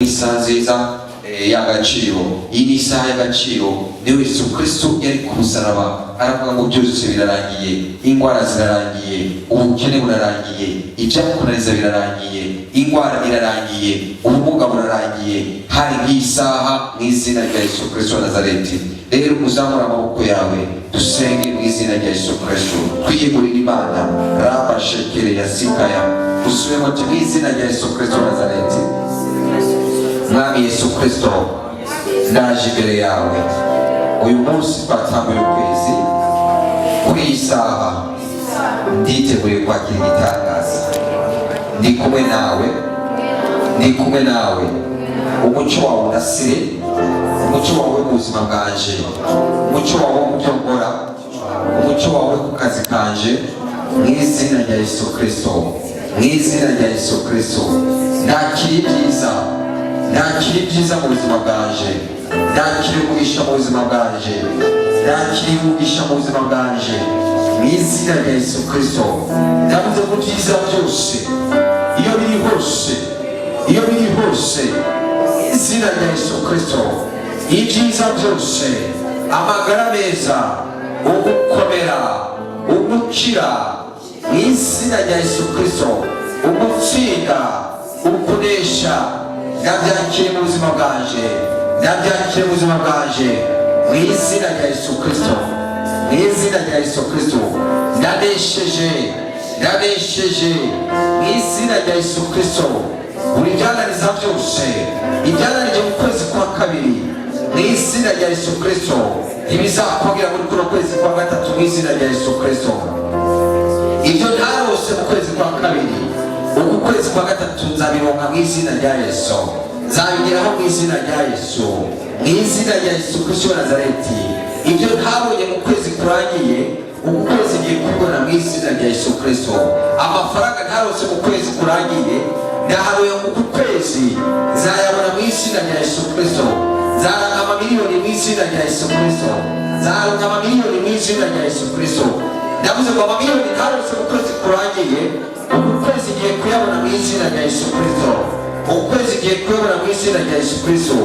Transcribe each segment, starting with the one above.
Isaha nziza y'agaciro. Iyi ni isaha y'agaciro. Niyo Yesu Kristo yari ku musaraba, aravuga ngo byose birarangiye, indwara zirarangiye, ubukene burarangiye, ibyakunaniza birarangiye, indwara irarangiye, ubumuga burarangiye. Hari nk'iyi saha mu izina rya Yesu Kristo wa Nazareti. Rero uzamura amaboko yawe, dusenge mu izina rya Yesu Kristo, twiyegurira Imana. Raba shekere ya sikaya, usubiremo ati: mu izina rya Yesu Kristo wa Nazareti. Mwami Yesu Kristo, ndaje imbere yawe. Uyu munsi twatanguye ukwezi. Kuri iyi saha nditeguye kwakira igitangaza. Ndi kumwe nawe, ndi kumwe nawe. Umucyo wawe unasire, umucyo wawe mu buzima bwanje, umucyo wawe mu byo nkora, umucyo wawe ku kazi kanje, mu izina rya Yesu Kristo, mu izina rya Yesu Kristo. Nakira ibyiza, nakira ibyiza mu buzima bwanje, nakira umugisha mu buzima bwanje, nakira umugisha mu buzima bwanje, mu izina rya Yesu Kristo. Ndavuze mu byiza byose, iyo biri hose, iyo biri hose, mu izina rya Yesu Kristo. Ibyiza byose, amagara meza, ugukomera, ugukira, mu izina rya Yesu Kristo, ugutsinda, ukunesha, ndabyakiriye mu buzima bwanje, ndabyakiriye mu buzima bwanje, mu izina rya Yesu Kristo, mu izina rya Yesu Kristo. Ndanesheje, ndanesheje mu izina rya Yesu Kristo. Buri byananiza byose, ibyananije mu kwezi kwa kabiri, mu izina rya Yesu Kristo, ntibizakongera muri kuno kwezi kwa gatatu, mu izina rya Yesu Kristo. Ibyo ntarose mu kwezi kwa kabiri, uku kwezi kwa gatatu nzabironka mu izina rya Yesu. Nzabigeraho mu izina rya Yesu, mu izina rya Yesu Kristo wa Nazareti. Ibyo ntabonye mu kwezi kurangiye, uku kwezi ngiye kubibona mu izina rya Yesu Kristo. Amafaranga ntarose mu kwezi kurangiye, ndaharuye, uku kwezi nzayabona mu izina rya Yesu Kristo. Nzaronka amamiliyoni mu izina rya Yesu Kristo. Nzaronka amamiliyoni mu izina rya Yesu Kristo. Ndavuze ngo amamiliyoni ntarose mu kwezi kurangiye, uku kwezi ngiye kuyabona mu izina rya Yesu Kristo. Uku kwezi ngiye kuyabona mu izina rya Yesu Kristo.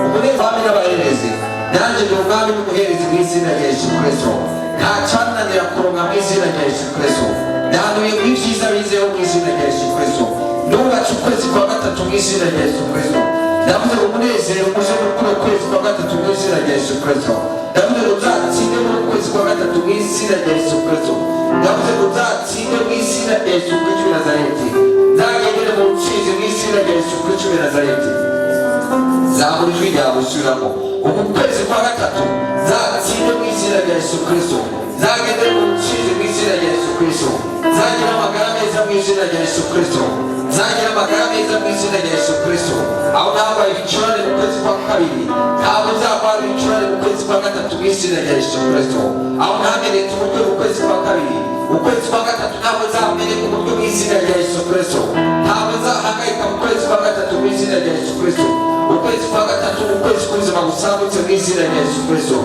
Umunezero w'abami n'abaherezi, nanjye ndi umwami n'umuherezi mu izina rya Yesu Kristo. Nta cyananira kuronka mu izina rya Yesu Kristo. Ndahanuye ngo ibyiza bizeho mu izina rya Yesu Kristo. Nubatse ukwezi kwa gatatu mu izina rya Yesu Kristo. Ndavuze ngo umunezero uze muri kuno kwezi kwa gatatu mu izina rya Yesu Kristo. Ndavuze ngo nzatsinde muri kwezi kwa gatatu mu izina rya Yesu Kristo. Ndavuze ngo nzatsinde mu izina rya Yesu Kristo w'i Nazareti. Nzagendere mu ntsinzi mu izina rya Yesu Kristo w'i Nazareti. Zamura ijwi ryawe, usubiramo: uku kwezi kwa gatatu nzatsinde mu izina rya Yesu Kristo. Nzagendere mu ntsinzi mu izina rya Yesu Kristo. Nzagira amagara meza mu izina rya Yesu Kristo. Nzagira amagara meza mu izina rya Yesu Kristo. Aho ntarwaye ibicurane mu kwezi kwa kabiri, ntabwo nzarwara ibicurane mu kwezi kwa gatatu mu izina rya Yesu Kristo. Aho ntamenetse umutwe mu kwezi kwa kabiri, ukwezi kwa gatatu ntabwo nzameneka umutwe mu izina rya Yesu Kristo. Ntabwo nzahangayika mu kwezi kwa gatatu mu izina rya Yesu Kristo. Ukwezi kwa gatatu ni ukwezi k'ubuzima busagutse mu izina rya Yesu Kristo.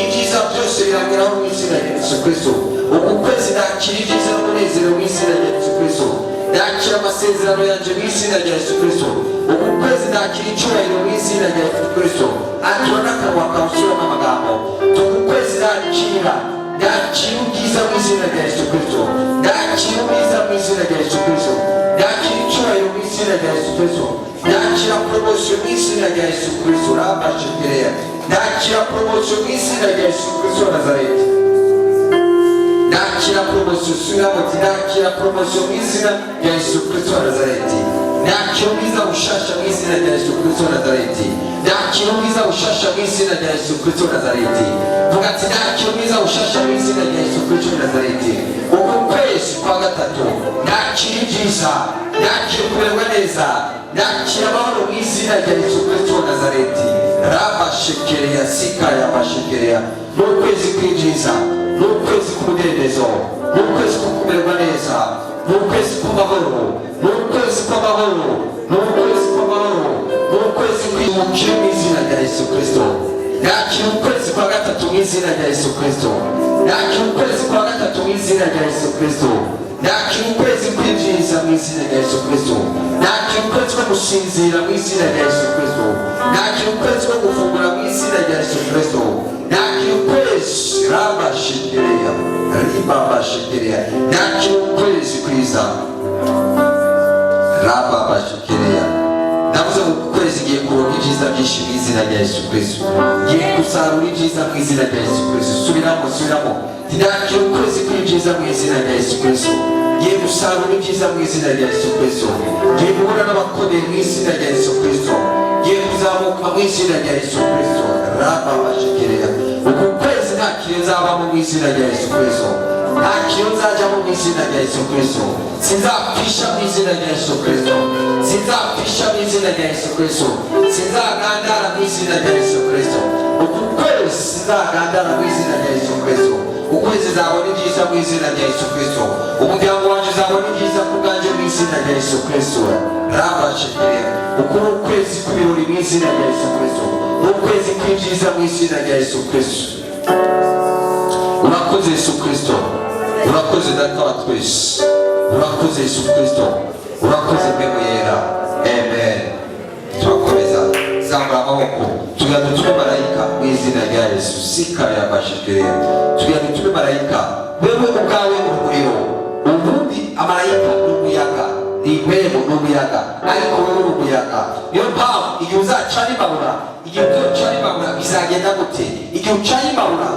Ibyiza byose birageraho mu izina rya Yesu Kristo. Uku kwezi nakira ibyiza n'umunezero mu izina rya Yesu Kristo. Nakira amasezerano yanjye mu izina rya Yesu Kristo. Uku kwezi nakira icyubahiro mu izina rya Yesu Kristo. Atura n'akanwa kawe, usubiramo amagambo. Uku kwezi nakira ubwiza mu izina rya Yesu Kristo. Nakira ubwiza mu izina rya Yesu Kristo. Nakira icyubahiro mu izina rya Yesu Kristo. Nakira promotion mu izina rya Yesu Kristo. Rabashekereya, nakira promotion mu izina rya Yesu Kristo wa Nazareti. Nakira promotion. Subiramo uti: nakira promotion mu izina rya Yesu Kristo wa Nazareti. Nakira ubwiza bushasha mu izina rya Yesu Kristo wa Nazareti. Nakira ubwiza bushasha mu izina rya Yesu Kristo wa Nazareti. Vuga ati: nakira ubwiza bushasha mu izina rya Yesu Kristo wa Nazareti. Uku kwezi kwa gatatu nakira ibyiza, nakira kumererwa neza, nakira amahoro mu izina rya Yesu Kristo wa Nazareti. Rabashekereya sikaya bashekereya. Ni ukwezi kw'ibyiza, ni ukwezi k'umudendezo, ni ukwezi ko kumererwa neza, ni ukwezi kw'amahoro, ni ukwezi kw'amahoro, ni ukwezi kw'amahoro, ni ukwezi kw'umukire mu izina rya Yesu Kristo. Nakira ukwezi kwa gatatu mu izina rya Yesu Kristo. Nakira ukwezi kwa gatatu mu izina rya Yesu Kristo. Nakira ukwezi kw'ibyiza mu izina rya Yesu Kristo. Nakira ukwezi ko gusinzira mu izina rya Yesu Kristo. Ukwezi ko gufungura mu izina rya Yesu Kristo. Nakira ukwezi, rabashekereya, ribabashekereya. Nakira ukwezi kwiza, rababashekereya. Ndavuze ngo ukwezi ngiye kuronka ibyiza byinshi mu izina rya Yesu Kristo. Ngiye gusarura ibyiza mu izina rya Yesu Kristo. Subiramo, subiramo. Ndakira ukwezi kw'ibyiza mu izina rya Yesu Kristo. Ngiye gusarura ibyiza mu izina rya Yesu Kristo. Ngiye guhura n'abakomeye mu izina rya Yesu Kristo. Ngiye kuzamuka mu izina rya Yesu Kristo. Rababashekereya. Uku kwezi nta kintu nzabamo mu izina rya Yesu Kristo. Nta kintu nzajyamo mu izina rya Yesu Kristo. Sinzapfisha mu izina rya Yesu Kristo. Sinzapfisha mu izina rya Yesu Kristo. Sinzagandara mu izina rya Yesu Kristo. Uku kwezi sinzagandara mu izina rya Yesu Kristo. Ukwezi nzabona ibyiza mu izina rya Yesu Kristo. Umuryango wanjye uzabona ibyiza ku bwanjye mu izina rya Yesu Kristo. Rabashekereya. Uku ni ukwezi kw'ibirori mu izina rya Yesu Kristo. Ni ukwezi kw'ibyiza mu izina rya Yesu Kristo. Urakoze Yesu Kristo. Urakoze Data wa twese. Urakoze Yesu Kristo. Urakoze Mpemu Yera. Amen. Turakomeza. Zamura amaboko, tugira dutume marayika mu izina rya Yesu. Sika yabashekereya. Tugira dutume marayika. Wewe ubwawe umuriro. Ubundi amarayika ni umuyaga, ni impemu, ni umuyaga, ariko wowe uri umuyaga. Niyo mpamvu igihe uzacana imbabura, igihe uzacana imbabura bizagenda gute? Igihe ucanye imbabura,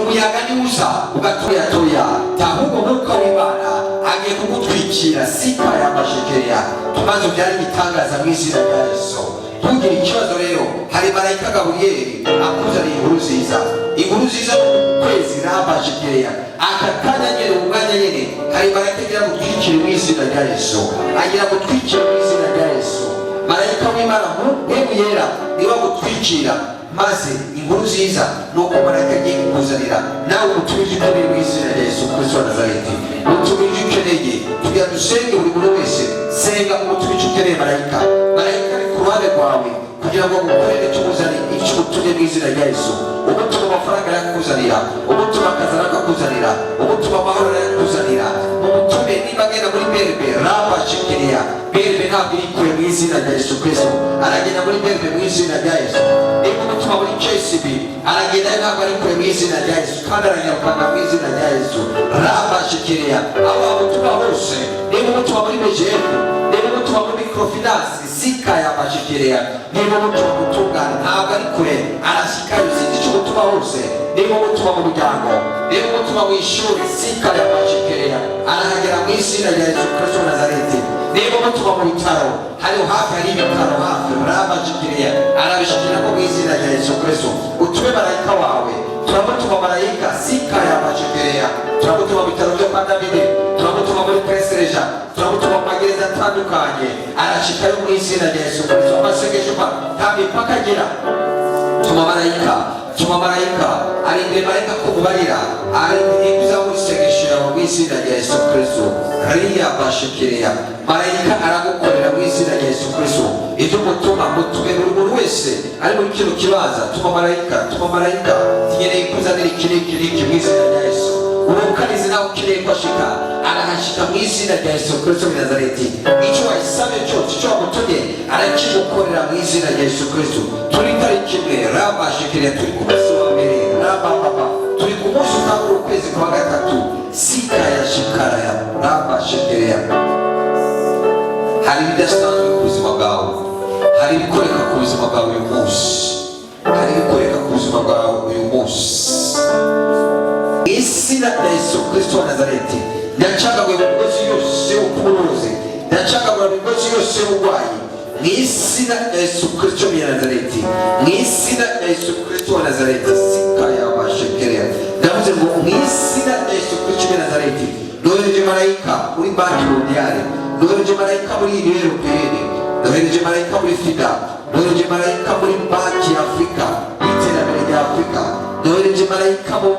umuyaga niwuza ugatoyatoya, ahubwo Mwuka w'Imana agiye kugutwikira. Sika yabashekereya. Tumaze ubyara ibitangaza mu izina rya Yesu. Ntugire ikibazo. Rero hari marayika Gaburiyeli akuzaniye inkuru nziza. Inkuru nziza ni ukwezi rabashekereya. Aka kanya nyene, mu mwanya nyene, hari marayika agira gutwikire mu izina rya Yesu. Agira gutwikire mu izina rya Yesu. Marayika w'Imana, Mpemu Yera, niwe agutwikira. Maze inkuru nziza ni uko marayika agiye kukuzanira. Nawe umutume ibyo ukeneye mu izina rya Yesu Kristo wa Nazareti. Utume ibyo ukeneye. Tugira dusenge. Buri muntu wese senga, umutume icyo ukeneye. Marayika, marayika ari ku ruhande rwawe kugira ngo agukorere icyo umuzaniye, icyo umutumye mu izina rya Yesu. Umutuma amafaranga arayakuzanira, umutuma akazi arakakuzanira, umutuma amahoro arayakuzanira. Umutume niba agenda muri BRB, rabashikiriya. BRB ntabwo iri kure mu izina rya Yesu Kristo. Aragenda muri BRB mu izina rya Yesu. Niba umutuma muri KCB, aragenda, ntabwo ari kure mu izina rya Yesu, kandi aranyarukana mu izina rya Yesu. Rabashikiriya. Aho wamutuma hose, niba umutuma muri BGF, niba umutuma muri microfinance, sika yabashikiriya, niba umutuma gutungana, ntabwo ari kure, arashikayo. Sinzi icyo umutuma hose. Niba umutuma mu muryango, niba umutuma mu ishuri, sika yabashikiriya, arahagera mu izina rya Yesu Kristo wa Nazareti. Niba umutuma mu bitaro, hariho hafi, hari ibitaro hafi, rabashikiriya, arabishikiramo mu izina rya Yesu Kristo. Utume marayika wawe. Turamutuma marayika, sika yabashikiriya. Turamutuma mu bitaro byo kwa Davide, turamutuma muri presereja, turamutuma mu magereza atandukanye. Arashikayo mu izina rya Yesu Kristo. Amasengesho pa nta mipaka agira. Tuma marayika, tuma marayika. Arindire marayika kumubarira, arindiriye kuzamura isengesho yawe mu izina rya Yesu Kristo. Riya bashikireya. Marayika aragukorera mu izina rya Yesu Kristo. Ibyo mutuma, mutume. Buri muntu wese ari muri kino kibanza, tuma marayika, tuma marayika. Tugeneye kuzanira iki n'iki n'iki mu izina rya Yesu. Urukanizi nawe ukeneye ko ashika, arahashika mu izina rya Yesu Kristo w'i Nazareti. Icyo wayisabye cyose, icyo wamutumye, arakigukorera mu izina rya Yesu Kristo. Turi tariki 1, rabashikiriya. Turi ku munsi wa mbere, rabababa. Turi ku munsi utangura ukwezi kwa gatatu. Sika ya shikaraya, rabashikiriya. Hari ibidasanzwe ku buzima bwawe, hari ibikoreka ku buzima bwawe uyu munsi, hari ibikoreka ku buzima bwawe uyu munsi. Izina rya Yesu Kristo wa Nazareti, ndacagaguye mu migozi yose y'ubucuruzi, ndacagagura mu migozi yose y'uburwayi mu izina rya Yesu Kristo wa Nazareti, mu izina rya Yesu Kristo wa Nazareti. Sika yabashekereya. Ndavuze ngo mu izina rya Yesu Kristo wa Nazareti, nohereje marayika muri Banque Mondiale, nohereje marayika muri Union Européenne, nohereje marayika muri FIDA, nohereje marayika muri Banki ya Afurika y'iterambere rya Afurika, nohereje marayika mu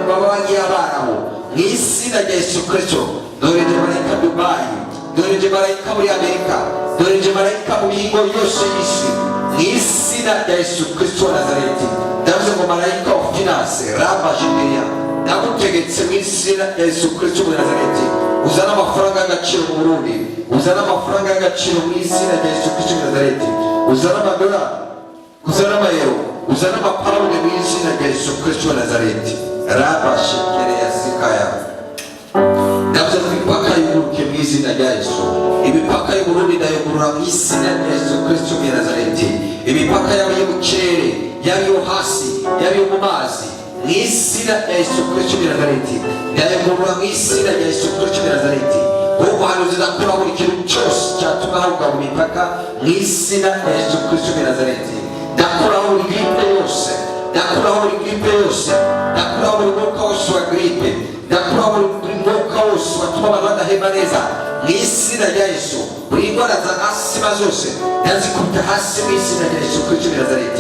mabanki y'Abarabu mu izina rya Yesu Kristo. Nohereje marayika Dubayi, nohereje marayika muri Amerika, nohereje marayika mu mihingo yose y'isi mu izina rya Yesu Kristo wa Nazareti. Ndavuze ngo marayika wa finance, raba jimeya, ndagutegetse mu izina rya Yesu Kristo wa Nazareti, uzane amafaranga y'agaciro mu Burundi, uzane amafaranga y'agaciro mu izina rya Yesu Kristo wa Nazareti, uzane amadolari. Uzane amayero, uzane amapawundi mu izina rya Yesu Kristo wa Nazareti. Raba shekere ya sikaya. Ndavuze ngo imipaka yuguruke mu izina rya Yesu. Imipaka y'Uburundi ndayugurura mu izina rya Yesu Kristo wa Nazareti. Imipaka yaba iyo mu kirere, yaba iyo hasi, yaba iyo mu mazi, mu izina rya Yesu Kristo wa Nazareti ndayugurura, mu izina rya Yesu Kristo wa Nazareti. Wowe umuhanuzi, ndakura buri kintu cyose cyatuma hugara imipaka mu izina rya Yesu Kristo wa Nazareti. Ndakuraho buri grippe yose, ndakuraho buri grippe yose, ndakuraho buri mwuka wose wa grippe, ndakuraho buri mwuka wose watuma abantu badahema neza mu izina rya Yesu. Buri ndwara za asima zose ndazikubita hasi mu izina rya Yesu Kristo wa Nazareti.